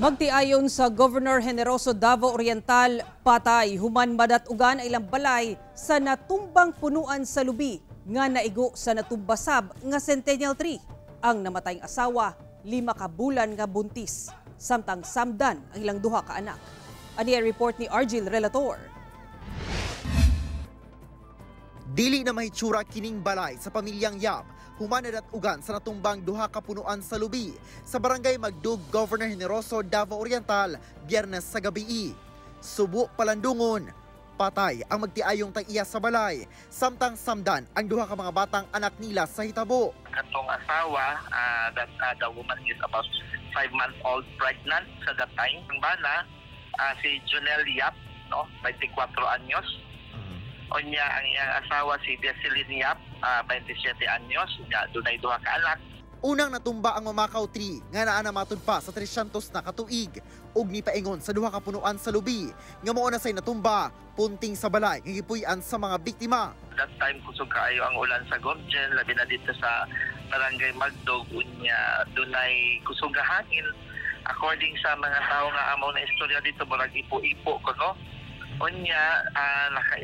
Magtiayon sa Governor Generoso, Davao Oriental, patay human madat-ugan ang ilang balay sa natumbang punuan sa lubi nga naigo sa natumbasab nga Centennial Tree. Ang namatayng asawa, 5 ka bulan nga buntis, samtang samdan ang ilang duha ka anak. Ani report ni Argil Relator. Dili na mahitsura kining balay sa pamilyang Yap human ugan sa natumbang duha ka punuan sa lubi sa Barangay Magdug, Governor Generoso, Davao Oriental, Biyernes sa gabi. Subo palandungon, patay ang magtiayong tag-iya sa balay, samtang samdan ang duha ka mga batang anak nila sa hitabo. Katong asawa, that the woman is about 5 months old pregnant sa that time. Ang bana, si Junel Yap, no, 24 anyos. Unya ang iyang asawa si Desilyn Yap, 27 anyos. Unya dunay duha ka anak. Unang natumba ang Mamakaw Tree nga naa na matud pa sa 300 na katuig ug nipaingon sa duha ka punuan sa lubi nga mao na say natumba punting sa balay nga gipuy-an sa mga biktima. That time kusog kaayo ang ulan sa Gobjen, labi na dito sa Barangay Magdog, unya dunay kusog nga hangin. According sa mga tao nga amo na istorya dito, murag ipo-ipo kuno. Unya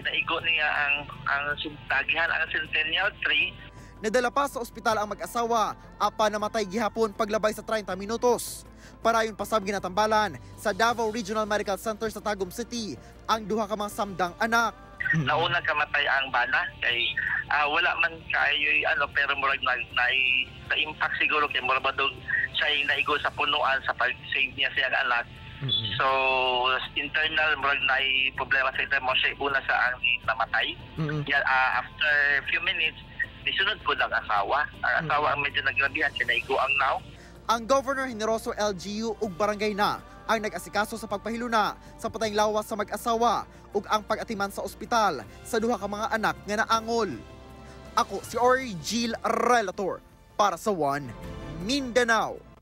naigo niya ang tagihan ang Centennial Tree. Nadala pa sa ospital ang mag-asawa apan namatay gihapon paglabay sa 30 minutos. Parayon pasab ginatambalan sa Davao Regional Medical Center sa Tagum City ang duha ka mga samdang anak. Nauna kamatay ang bana kay wala man kayo ano, pero murag na impact siguro kay murag badog siya yung naigo sa punuan sa pag-save niya sa iyang anak. So internal, murag na problema sa internal mo, siya una sa ang namatay. Yeah, after few minutes nisunod po ang asawa. Ang asawa ang medyo nagrabihan kay naigo ang now. Ang Governor Generoso LGU ug barangay na ang nag-asikaso sa pagpahiluna sa patayng lawas sa mag-asawa ug ang pag-atiman sa ospital sa duha ka mga anak nga naangol. Ako si Orgil Relator para sa One Mindanao.